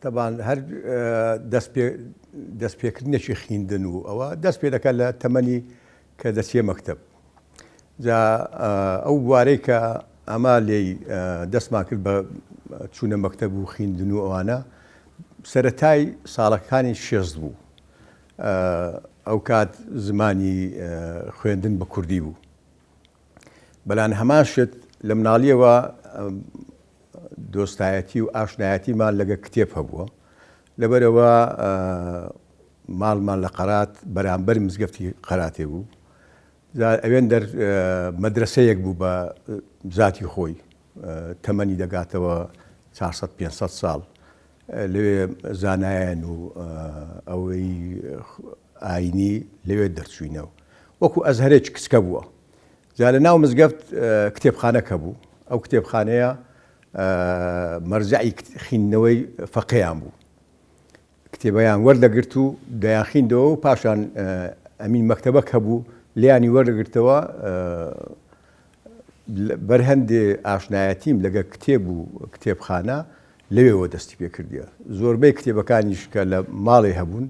تەبان هەر دەست پێکردنێکی خیندن و ئەوە دەست پێ دەکات لە تەمەنی کە دەچیە مەکتەب. جا ئەو بوارەی کە ئەمە لێی دەستمان کرد بە چوونە مەکتەب و خیندن و ئەوانە سەرەتای ساڵەکانی شێست بوو. ئەو کات زمانی خوێندن بە کوردی بوو. بەلان هەمان شت لە مناڵیەوە دۆستایەتی و ئاشنایەتیمان لەگە کتێب هەبووە لەبەرەوە ماڵمان لە قەرات بەرامبەر مزگەفتی قەراتێ بوو ئەوێن دەر مەدرسەیەک بوو بە زاتی خۆی تەمەنی دەگاتەوە 400 500 ساڵ لەوێ زانایان و ئەوەی ئاینی لەوێ دەرچووینەوە وەکو ئەزهەرێکی کچکە بووە جا لە ناو مزگەفت کتێبخانەک هەبوو، ئەو کتێبخانەیە مەرجەعی خیندنەوەی فەقێیان بوو. کتێبیان وەردەگرت و دەیانخیندەوە و پاشان ئەمین مەکتەبەک هەبوو لێیانی وەردەگرتەوە بەر هەندێ ئاشنایەتیم لەگە کتێب و کتێبخانە لەوێوە دەستی پێکردیە. زۆربەی کتێبەکانیش کە لە ماڵێ هەبوون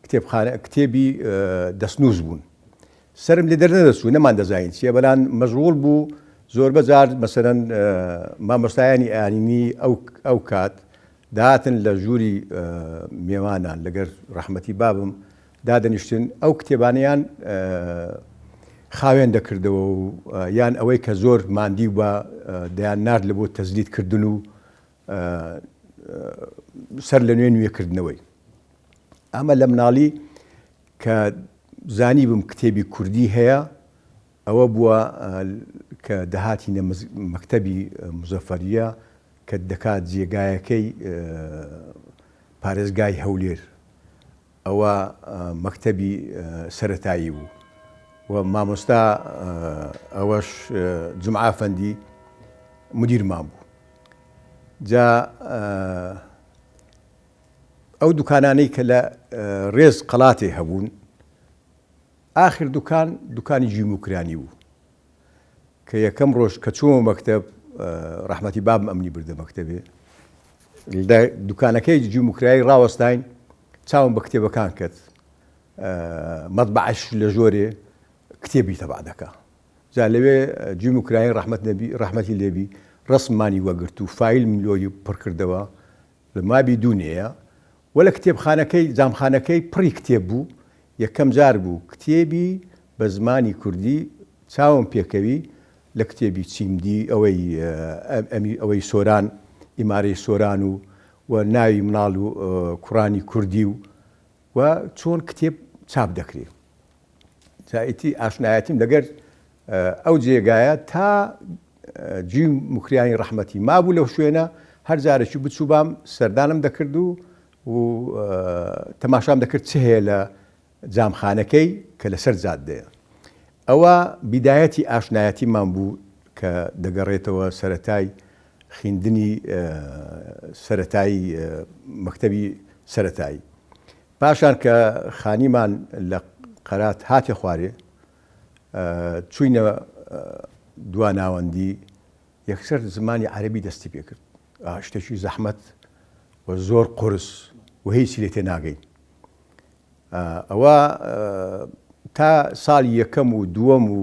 کتێبخانە کتێبی دەستنووس بوون. سەرم لێ دەرنەدەچوو نەماندەزانی چیە بەلان مەشغوڵ بوو زۆربە جار مەسەلەن مامۆستایانی ئاینی ئەو ئەو کات دەهاتن لە ژووری مێوانان لەگەر ڕەحمەتی بابم دادەنیشتن ئەو کتێبانەیان خاوێن دەکردەوە و یان ئەوەی کە زۆر ماندی بە دەیان نارد لە بۆ تەزلید کردن و سەر لە نوێ نوێکردنەوەی ئەمە لە مناڵی کە زانیبم کتێبی کوردی هەیە ئەوە بووە کە دەهاتینە مەکتەبی مزەفەریە کە دەکات جێگایەکەی پارێزگای هەولێر ئەوە مەکتەبی سەتایی بوو و مامۆستا ئەوەش جمعا فەندی مدیرمان بوو جا ئەو دوکانانەی کە لە ڕێز قەڵاتێ هەبوون، ئاخر دوکان دوکانی جیموکرانی بوو کە یەکەم ڕۆژ کە چوومە مەکتەب ڕەحمەتی بابم ئەمنی بردە مەکتەبێ لە دوکانەکەی جیموکرایی ڕاوەستاین چاوم بە کتێبەکان کرد مەطبعەش لە ژۆرێ کتێبی تەبع دەکا جا لەوێ جیموکرایی ڕەحمەت نەبی ڕەحمەتی لێبی ڕەسممانی وەگرت و فایلم لۆی پڕکردەوە لە مابی دوونێیە و لە کتێبخانەکەی جامخانەکەی پڕی کتێب بوو، یەکەم جار بوو کتێبی بە زمانی کوردی چاوم پێکەوی لە کتێبی چیمدی ئەوەی ئەمی ئەوەی سۆران ئیمارەی سۆران و و ناوی مناڵ و کوڕانی کوردی و و چۆن کتێب چاپ دەکرێ. جا ئیتی ئاشنایەتیم لەگەر ئەو جێگایە تا جی موکریانی ڕەحمەتی مابوو لەو شوێنە هەر جارێکی بچووبام سەردانم دەکرد و و تەماشام دەکرد چ هەیە لە جامخانەکەی کە لەسەر جادەیە ئەوە بیدایەتی ئاشنایەتیمان بوو کە دەگەڕێتەوە سەتای خیندنی سەتایی مەکتەبی سەتایی پاشان کە خانیمان لە قەرات هاتە خوارێ چووینە دوا ناوەندی یەکسەر زمانی عەرەبی دەستی پێکرد شتێکی زەحمەت و زۆر قورس و هیچی لێ تێناگەین ئەوە تا ساڵی یەکەم و دووەم و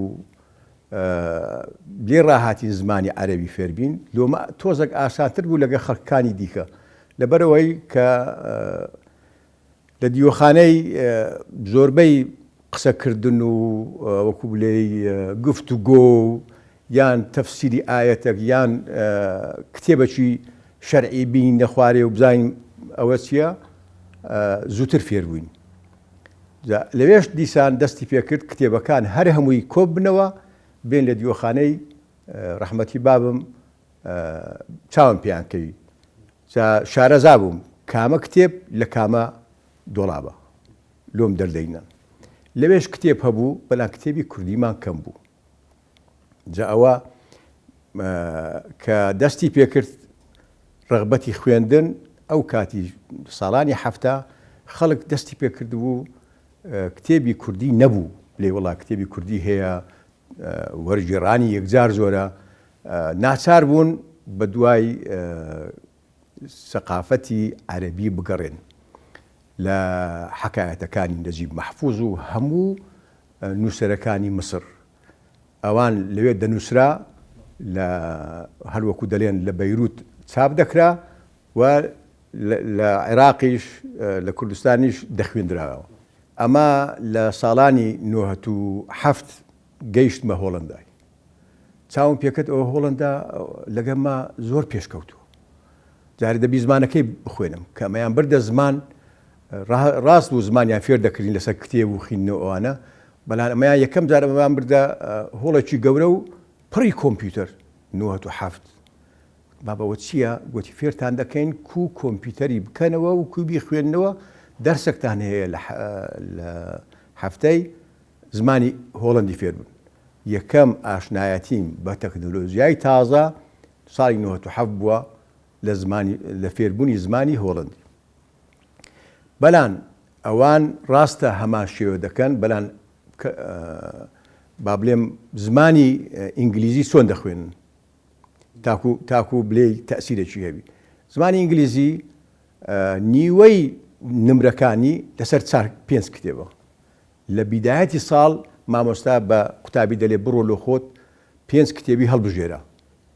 لێ ڕاهاتین زمانی عەرەبی فێربین لۆمە تۆزێک ئاسانتر بوو لەگە خەڵکانی دیکە لەبەرەوەی کە لە دیوەخانەی زۆربەی قسەکردن و وەکو بلێی گفتوگۆ و یان تەفسیری ئایەتێک یان کتێبەکی شەرعی بینینە خوارێ و بزانین ئەوە چییە زووتر فێر بووین. لەوێش دیسان دەستی پێکرد کتێبەکان هەر هەمووی کۆببنەوە بێن لە دیوەخانەی ڕەحمەتی بابم چاوم پێیان کەوی جا شارەزا بووم کامە کتێب لە کامە دۆڵابە لۆم دەردەینان لەوێش کتێب هەبوو بەڵام کتێبی کوردیمان کەم بوو جا ئەوە کە دەستی پێکرد ڕغبەتی خوێندن ئەو کاتی ساڵانی حەفتا خەڵک دەستی پێکردبوو کتێبی کوردی نەبوو لێ وڵا کتێبی کوردی هەیە وەرگێڕانی یەکجار زۆرە ناچار بوون بە دوای سەقافەتی عەرەبی بگەڕێن لە حەکایەتەکانی نەجیب مەحفوز و هەموو نووسەرەکانی مسر ئەوان لەوێ دەنووسرا لە هەروەکو دەلێن لە بەیروت چاپ دەکرا و لە عێراقیش لە کوردستانیش دەخوێندرایەوە. ئەمە لە ساڵانی 97 گەیشتمە هۆڵەندای. چاوم پێکرد ئەوە هۆڵەندا لەگەڵما زۆر پێشکەوتووە. جارێ دەبی زمانەکەی بخوێنم. کە ئەمەیان بردە زمان ڕاست بوو زمانیان فێر دەکردین لەسەر کتێب و خویندنەوە ئەوانە، بەڵام ئەمەیان یەکەم جار ئەمەیان بردە هۆڵێکی گەورە و پڕی کۆمپیوتەر 97. بابە ئەوە چییە؟ گۆتی فێرتان دەکەین کوو کۆمپیوتەری بکەنەوە و کوو بیخوێننەوە، دەرسەکتان هەیە لە هەفتەی زمانی هۆڵەندی فێر بن. یەکەم ئاشنایەتیم بە تەکنۆلۆژیای تازە ساڵی 97 بووە لە زمانی لە فێربوونی زمانی هۆڵەندی. بەلان ئەوان ڕاستە هەمان شێوە دەکەن، بەلان با بلێم زمانی ئینگلیزی چۆن دەخوێنن؟ تاکو تاکو بلێی تەئسیرێکی هەبی. زمانی ئینگلیزی نیوەی نمرەکانی لەسەر چار پێنج کتێبە. لە بیدایەتی ساڵ مامۆستا بە قوتابی دەلێ بڕۆ لۆ خۆت پێنج کتێبی هەڵبژێرە.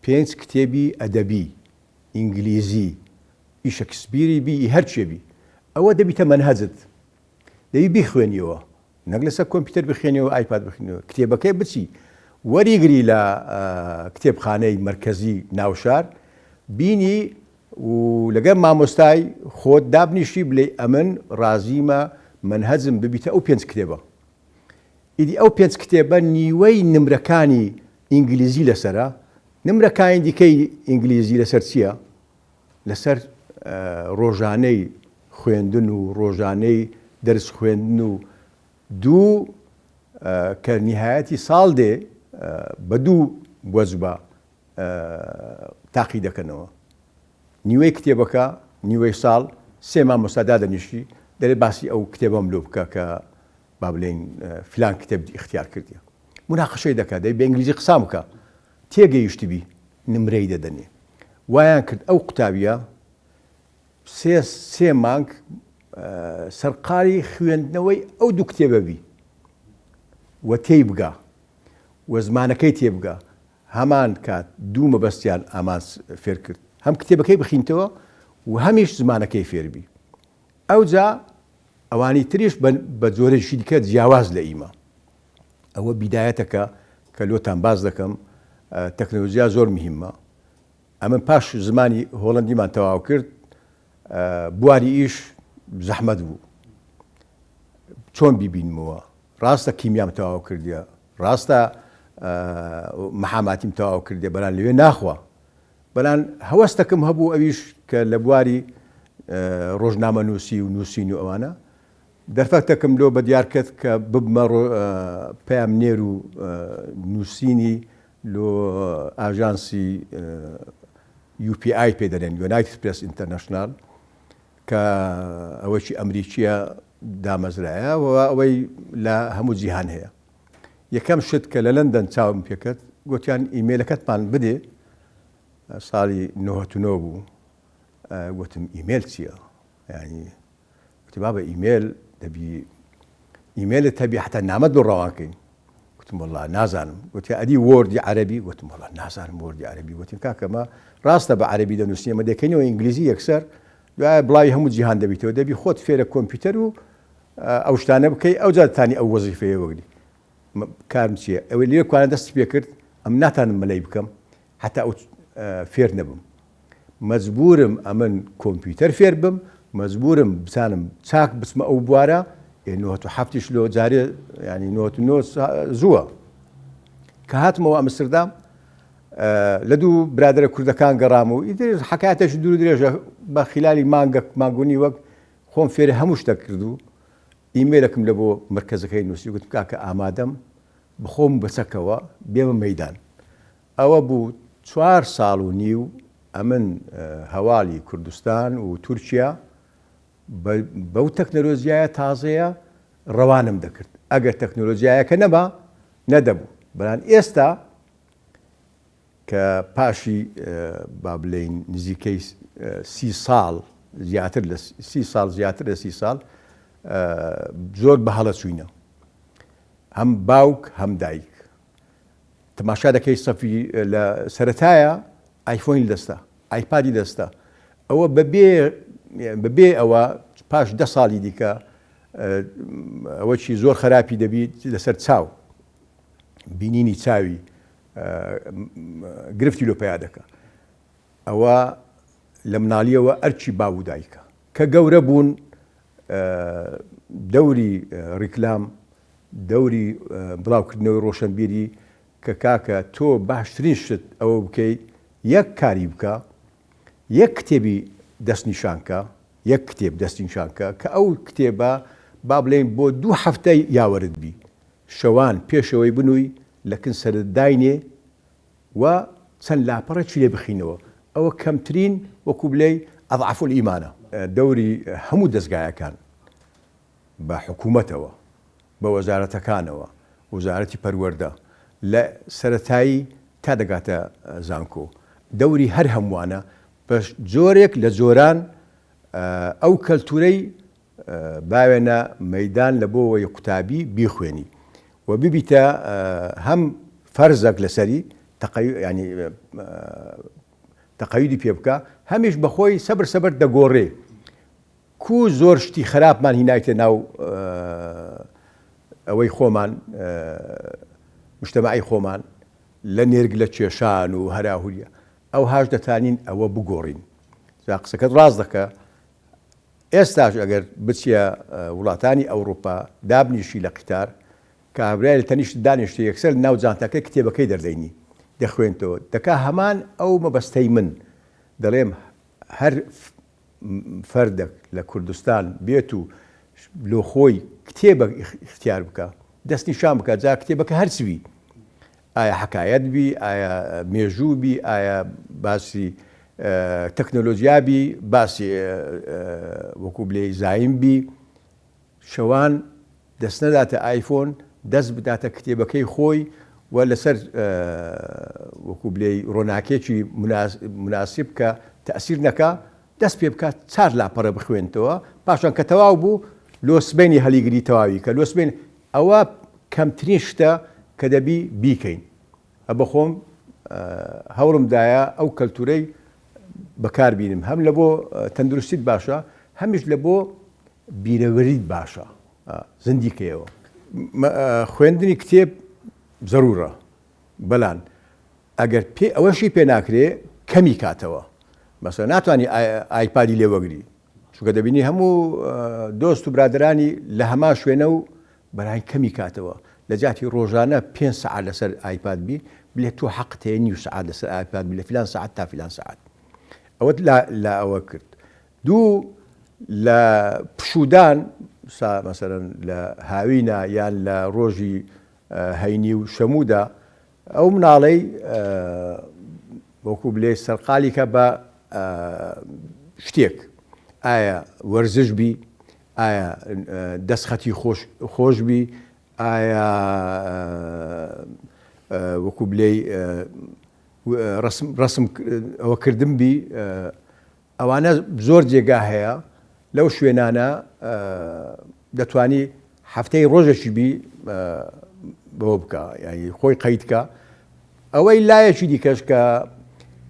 پێنج کتێبی ئەدەبی ئینگلیزی ئی شەکسپیری بی ئی هەرچێ بی. ئەوە دەبیتە مەنهەجت. دەبی بیخوێنیەوە. نەک لەسەر کۆمپیوتەر بخوێنیەوە ئایپاد بخوێنیەوە کتێبەکەی بچی وەریگری لە کتێبخانەی مەرکەزی ناوشار بینی و لەگەر مامۆستای خۆت دابنیشی بلێ ئەمن ڕازیمە مەنهەجم ببیتە ئەو پێنج کتێبە ئیدی ئەو پێنج کتێبە نیوەی نمرەکانی ئینگلیزی لەسرە نمرەکانی دیکەی ئینگلیزی لەسەر چییە؟ لەسەر ڕۆژانەی خوێندن و ڕۆژانەی دەرس خوێندن و دوو کە نیهایەتی ساڵ دێ بە دوو وەجبە تاقی دەکەنەوە نیوەی کتێبەکە نیوەی ساڵ سێ مامۆستا دادەنیشتی دەرێ باسی ئەو کتێبەم لۆ بکە کە با بلین فلان کتێب اختیار کردیە مناقشەی دەکات دەی بە ئینگلیزی قسان بکە تێگەیشتبی نمرەی دەدەنێ وایان کرد ئەو قوتابیە سێ سێ مانگ سەرقاڵی خوێندنەوەی ئەو دوو کتێبە بی و تێی بگا و زمانەکەی تێبگا هەمان کات دوو مەبەستیان ئامانج فێر کرد هەم کتێبەکەی بخینتەوە و هەمیش زمانەکەی فێربی ئەوجا ئەوانی تریش بە جۆرێکی دیکە جیاواز لە ئیمە ئەوە بیدایەتەکە کە لۆتان باس دەکەم تەکنەلۆجیا زۆر مهمە ئەمن پاش زمانی هۆڵندیمان تەواو کرد بواری ئیش زەحمەت بوو چۆن بیبینمەوە ڕاستە کیمیام تەواو کردیە ڕاستە محاماتیم تەواو کردێ بەلان لەوێ ناخوا بەلان هەوەستەکم هەبوو ئەویش کە لە بواری ڕۆژنامە نووسی و نووسین و ئەوانە دەرفەتەکم لۆ بەدیار کرد کە ببمە پەیامنێر و نووسینی لۆ ئاژانسی UPI پێ دەلێن United Press International کە ئەوەکی ئەمریکیە دامەزرایە و ئەوەی لە هەموو جیهان هەیە. یەکەم شت کە لە لەندەن چاوم پێکرد گوتیان ئیمێلەکەتمان بدێ ساڵی 99 بوو گوتم ئیمێل چییە؟ یعنی گوتی بابە ئیمێل دەبی ئیمێلت هەبی حتا نامەت بۆ ڕەوان کەین گوتم وەڵا نازانم گوتی ئەدی وۆردی عەرەبی گوتم وەڵا نازانم وۆردی عەرەبی گوتیم کاکەمە ڕاستە بە عەرەبی دەنووسی ئەمە دەکەینەوە ئینگلیزی یەکسەر دوای بڵاوی هەموو جیهان دەبیتەوە دەبی خۆت فێرە کۆمپیوتەر و ئەو شتانە بکەی ئەو جاتانی ئەو وەزیفەیە وەگری کارم چییە ئەوەی لێ کوانە دەستی پێکرد ئەم ناتانم مەلای بکەم هەتا ئەو فێر نەبم مەجبورم ئەمن کۆمپیوتەر فێر بم مەجبورم بزانم چاک بچمە ئەو بوارە ئێ نۆهەت و حەفتیش لۆ جارێ ینی نۆهەت و نۆ زووە کە هاتمەوە ئەمستردام لە دوو برادرە کوردەکان گەڕام و ئیتر حکاتێک دوور درێژە بە خلالی مانگەک مانگونی وەک خۆم فێرە هەموو شتە کرد و ئیمێلەکم لە بۆ مرکزەکەی نووسی گوتم کاکە ئامادەم بخۆم بەچەکەوە بێمە مەدان ئەوە بوو چوار ساڵ و نیو ئەمن هەواڵی کوردستان و تورکیا بەو تەکنەلۆجیایە تازەیە ڕەوانم دەکرد. ئەگەر تەکنەلۆجیایەکە نەما نەدەبوو. بەڵام ئێستا کە پاشی با بلێین نزیکەی سی ساڵ زیاتر لە سی ساڵ زیاتر لە سی ساڵ زۆر بە هەڵە چووینە هەم باوک هەم دایک تەماشا دەکەی سەفی لە سەرەتایە ئایفۆنی دەستە ئایپادی دەستە ئەوە بەبێ بەبێ ئەوە پاش دە ساڵی دیکە ئەوەکی زۆر خراپی دەبیت لەسەر چاو بینینی چاوی گرفتی لۆ پیا دەکە ئەوە لە مناڵیەوە ئەرکی باو و دایکە کە گەورە بوون دەوری ڕیکلام دەوری بڵاوکردنەوەی ڕۆشنبیری کە کاکە تۆ باشترین شت ئەوە بکەی یەک کاری بکە یەک کتێبی دەستنیشان کە یەک کتێب دەستنیشان کە کە ئەو کتێبە با بڵێین بۆ دوو هەفتە یاوەرت بی شەوان پێشەوەی بنووی لە کن سەرت داینێ و چەند لاپەڕێکی لێ بخینەوە ئەوە کەمترین وەکو بلێی اضعف الایمانە. دەوری هەموو دەزگایەکان بە حکومەتەوە بە وەزارەتەکانەوە وەزارەتی پەروەردە لە سەرەتایی تا دەگاتە زانکۆ دەوری هەر هەمووانە بە جۆرێک لە جۆران ئەو کەلتورەی باوێنە مەیدان لە بۆوەی قوتابی بیخوێنی و ببیتە هەم فەرزەک لەسەری ینی تەقەیدی پێ بکە هەمیش بەخۆی سەبر سەبر دەگۆڕێ کو زۆر شتی خراپمان هینایتە ناو ئەوەی خۆمان مجتەمەعی خۆمان لە نێرگلە کێشان و هەراهوریە ئەوهاش دەتانین ئەوە بگۆڕین جا قسەکەت ڕاست دەکە ئێستاش ئەگەر بچیە وڵاتانی ئەوروپا دابنیشی لە قیتار کابرای لە تەنیشت دانیشتە یەکسەر ناو جانتاکەی کتێبەکەی دەردەینی دەخوێنتەوە دەکا هەمان ئەو مەبەستەی من دەڵێم هەر فەردەک لە کوردستان بێت و لۆ خۆی کتێبەک ئیختیار بکا دەستنیشان بکا جا کتێبەکە هەرچ بی ئایا حەکایەت بی ئایا مێژوو بی ئایا باسی تەکنۆلۆژیا بی باسی وەکو بلێ زایم بی شەوان دەست نەداتە ئایفۆن، دەست بداتە کتێبەکەی خۆی و لەسەر وەکو بلێی ڕۆناکیەکی موناسب کە تەئسیر نەکا دەست پێ بکات چار لاپەڕە بخوێنتەوە پاشان کە تەواو بوو لۆ سبەینی هەلیگری تەواوی کە لۆ سبەین ئەوە کەمترین شتە کە دەبی بیکەین بەخۆم هەوڵم دایە ئەو کەلتورەی بەکار بینم هەم لە بۆ تەندروستیت باشە هەمیش لە بۆ بیرەوەریت باشە زندی کەیەوە. خوێندنی کتێب زەرورە بەلان ئەگەر پێ ئەوەشی پێ ناکرێ کەمی کاتەوە مەسەلەن ناتوانی ئایپادی لێ وەگری چونکە دەبینی هەموو دۆست و برادرانی لە هەمان شوێنە و بەرای کەمی کاتەوە لە جاتی ڕۆژانە پێ سەعات لەسەر ئایپاد بی بلێ تۆ حەقت هەیە نیو سەعات لەسەر ئایپاد بی لە فلان سەعات تا فلان سەعات ئەوەت لا ئەوە کرد دوو، لە پشوودان، سا مەسەلەن لە هاوینە یان لە ڕۆژی هەینی و شەموودا، ئەو مناڵەی وەکوو بلێی سەرقالی کە بە شتێک، ئایا وەرزش بی، ئایا دەستخەتی خۆش خۆش بی، ئایا وەکوو بلێی ڕەسم ڕەسم ئەوە کردن بی، ئەوانە زۆر جێگا هەیە لەو شوێنانە دەتوانی هەفتەی ڕۆژێکی بی بەوە بکە یانی خۆی قەید کە ئەوەی لایەکی دیکەش کە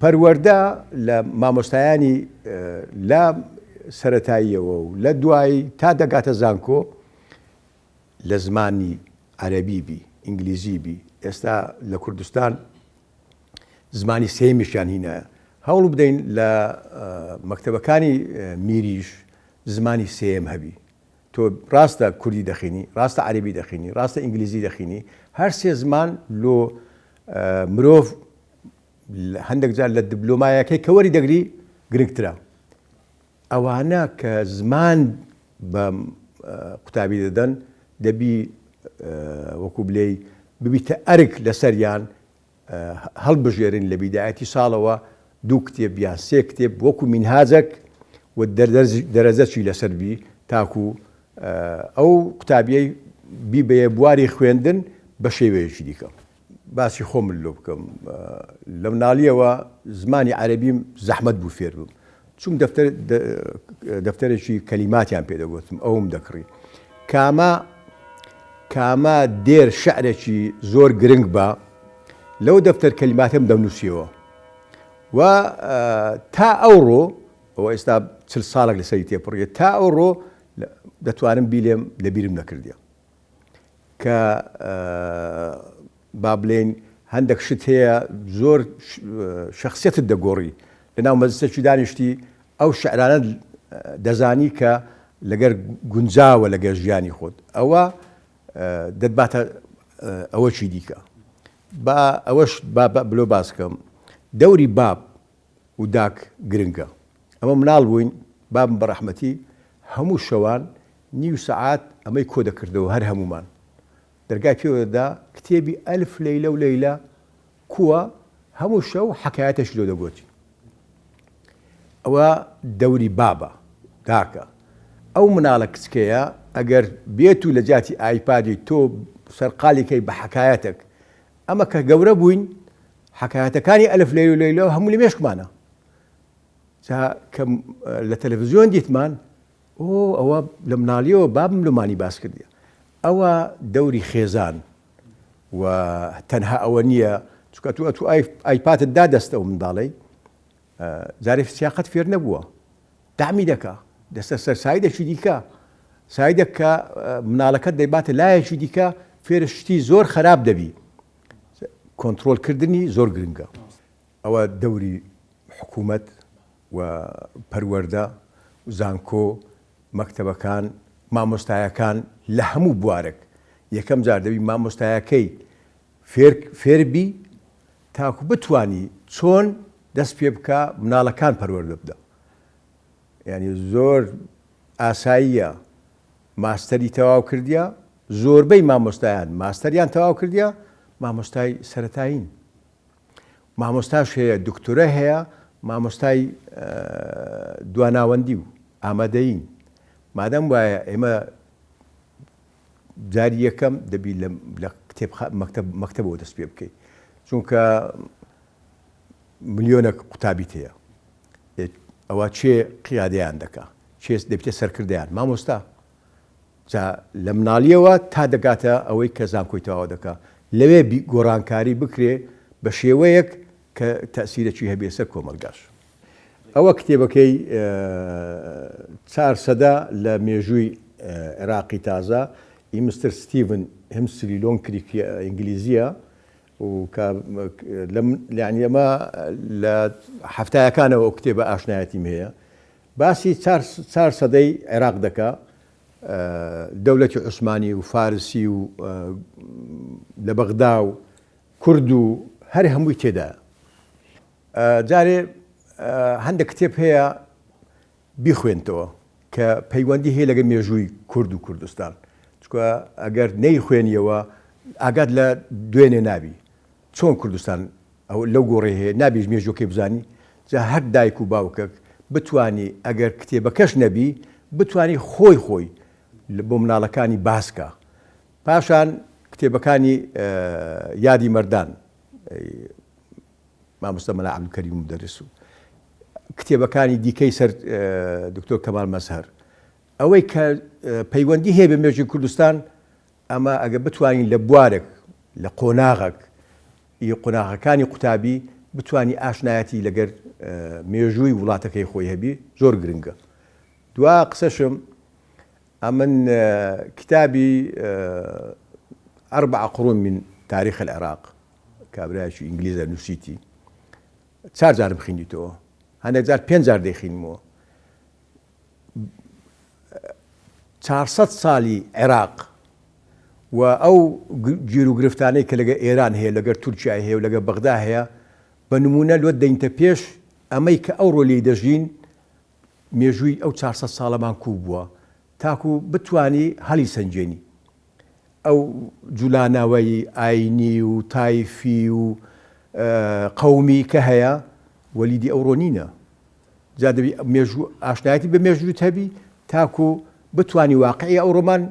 پەروەردە لە مامۆستایانی لە سەتاییەوە و لە دوایی تا دەگاتە زانکۆ لە زمانی عەربی بی ئینگلیزی بی ئێستا لە کوردستان زمانی سێیەمیشیان هینایە. هەوڵ بدەین لە مەکتەبەکانی میریش زمانی سێیەم هەبی. تۆ ڕاستە کوردی دەخینی، ڕاستە عەرەبی دەخینی، ڕاستە ئینگلیزی دەخینی، هەر سێ زمان لۆ مرۆڤ هەندێک جار لە دبلۆمایەکەی کە وەری دەگری گرنگترە. ئەوانە کە زمان بە قوتابی دەدەن دەبی وەکو بلێی ببیتە ئەرک لەسەریان هەڵبژێرن لە بیدایەتی ساڵەوە دوو کتێب یان سێ کتێب وەکو مینهاجەک و دەرەجەچی لەسەر بی تاکو ئەو قوتابیەی بیبەیە بواری خوێندن بە شێوەیەکی دیکە. باسی خۆمت لۆ بکەم لە مناڵیەوە زمانی عەرەبیم زەحمەت بوو فێر بم. چوم دەفتەر دەفتەرێکی کەلیماتیان پێ دەگوتم ئەوم دەکڕی. کامە کامە دێر شعرێکی زۆر گرنگ بە لەو دەفتەر کەلیماتەم دەمنووسیەوە و تا ئەوڕۆ ئەوە ئێستا چل ساڵێک لەسەری تێپڕیە تا ئەوڕۆ دەتوانم بیلێم لەبیرم نەکردیە کە با بلێین هەندێک شت هەیە زۆر شخصیتت دەگۆڕی لەناو مەجلسێکی دانیشتی ئەو شعرانە دەزانی کە لەگەر گونجاوە لەگەر ژیانی خۆت ئەوە دەتباتە ئەوەکی دیکە با ئەوەش با بلۆ باسکەم دەوری باب و داک گرنگە ئەمە مناڵ بووین بابم بە ڕەحمەتی هەموو شەوان نیو سەعات ئەمەی کۆ دەکردەوە هەر هەموومان دەرگای پێوە دەدا کتێبی ئەلف لەیلە و لەیلە کووە هەموو شەو حەکایەتێکی لۆ دەگۆتین ئەوە دەوری بابە داکە ئەو مناڵە کچکەیە ئەگەر بێت و لە جیاتی ئایپادی تۆ سەرقالی کەی بە حەکایەتێک ئەمە کە گەورە بووین حەکایەتەکانی ئەلف لەیل و لەیلە هەموو لە مێشکمانە جا کە لە تەلەڤزیۆن دیتمان ئۆ ئەوە لە مناڵیەوە بابم لۆمانی باس کردیە ئەوە دەوری خێزان و تەنها ئەوە نییە چونکە تو ئەتو ئایپاتت دا دەست ئەو منداڵەی جارێ سیاقەت فێر نەبووە دامی دەکا دەستە سەر سایدێکی دیکە سایدێک کە مناڵەکەت دەیباتە لایەکی دیکە فێر شتی زۆر خراپ دەبی کۆنترۆلکردنی زۆر گرنگە ئەوە دەوری حکوومەت و پەروەردە و زانکۆ، مەکتەبەکان، مامۆستایەکان لە هەموو بوارێک یەکەم جار دەبی مامۆستایەکەی فێر فێر بی تاکو بتوانی چۆن دەست پێ بکا مناڵەکان پەروەردە بدە یانی زۆر ئاساییە ماستەری تەواو کردیە زۆربەی مامۆستایان ماستەریان تەواو کردیە مامۆستای سەرەتایین مامۆستاش هەیە دکتۆرای هەیە مامۆستای دواناوەندی و ئامادەیین مادەم وایە ئێمە جاری یەکەم دەبی لە کتێب مەکتەب مەکتەبەوە دەست پێ بکەیت چونکە ملیۆنێک قوتابیت هەیە ئەوە چێ قیادەیان دەکا چێ دەبیتە سەرکردیان مامۆستا جا لە مناڵیەوە تا دەگاتە ئەوەی کە زانکۆی تەواو دەکا لەوێ گۆڕانکاری بکرێ بە شێوەیەک کە تەئسیرەکی هەبێ سەر کۆمەڵگاش. ئەوە کتێبەکەی چار سەدە لە مێژووی عێراقی تازە ی مستر ستیڤن همسری لۆنکریک ئینگلیزیە و کە لەم یانی ئەمە لە حەفتایەکانەوە ئەو کتێبە ئاشنایەتیم هەیە باسی چار سەدەی عێراق دەکا، دەولەتی عوسمانی و فارسی و لە بەغدا و کورد و هەر هەمووی تێدایە. جارێ هەندێک کتێب هەیە بیخوێنتەوە کە پەیوەندی هەیە لەگە مێژووی کورد و کوردستان، چونکە ئەگەر نەیخوێنیەوە ئاگات لە دوێنێ نابی. چۆن کوردستان ئەو لەو گۆڕەی هەیە نابیش مێژوەکەی بزانی جا هەر دایک و باوکەک بتوانی ئەگەر کتێبەکەش نەبی بتوانی خۆی خۆی بۆ مناڵەکانی باس کا پاشان کتێبەکانی یادی مەردان مامۆستا مەلا عەبدولکەریم مدەرس و کتێبەکانی دیکەی سەر دکتۆر کەمال مەزهەر ئەوەی کە پەیوەندی هەیە بە مێژوی کوردستان ئەمە ئەگەر بتوانین لە بوارێک، لە قۆناغەک ی قۆناغەکانی قوتابی بتوانی ئاشنایەتی لەگەر مێژووی وڵاتەکەی خۆی هەبی زۆر گرنگە. دوا قسەشم ئەمن کتابی أربع قرون من تاريخ العراق کابرایەکی ئینگلیزە نووسیتی چار جارم خیندیتەوە هەندێک جار پێنج جار دەیخینمەوە 400 ساڵی عێراق و ئەو گیروگرفتانەی کە لەگە ئێران هەیە لەگەر تورکیا هەیە و لەگە بەغدا هەیە بە نمونە لۆت دەینتە پێش ئەمەی کە ئەوڕۆ لێی دەژین مێژووی ئەو 400 ساڵەمان کوو بووە تاکو بتانی هەڵی سەنگێنی ئەو جولانەوەی ئاینی و تایفی و قەومی کە هەیە وەلیدی ئەوڕۆ نینە جا دەبی مێژوو ئاشنایەتی بە مێژووت هەبی تاکو بتانی واقعی ئەوڕۆمان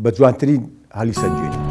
بە جوانترین هەلی سەنگێنی.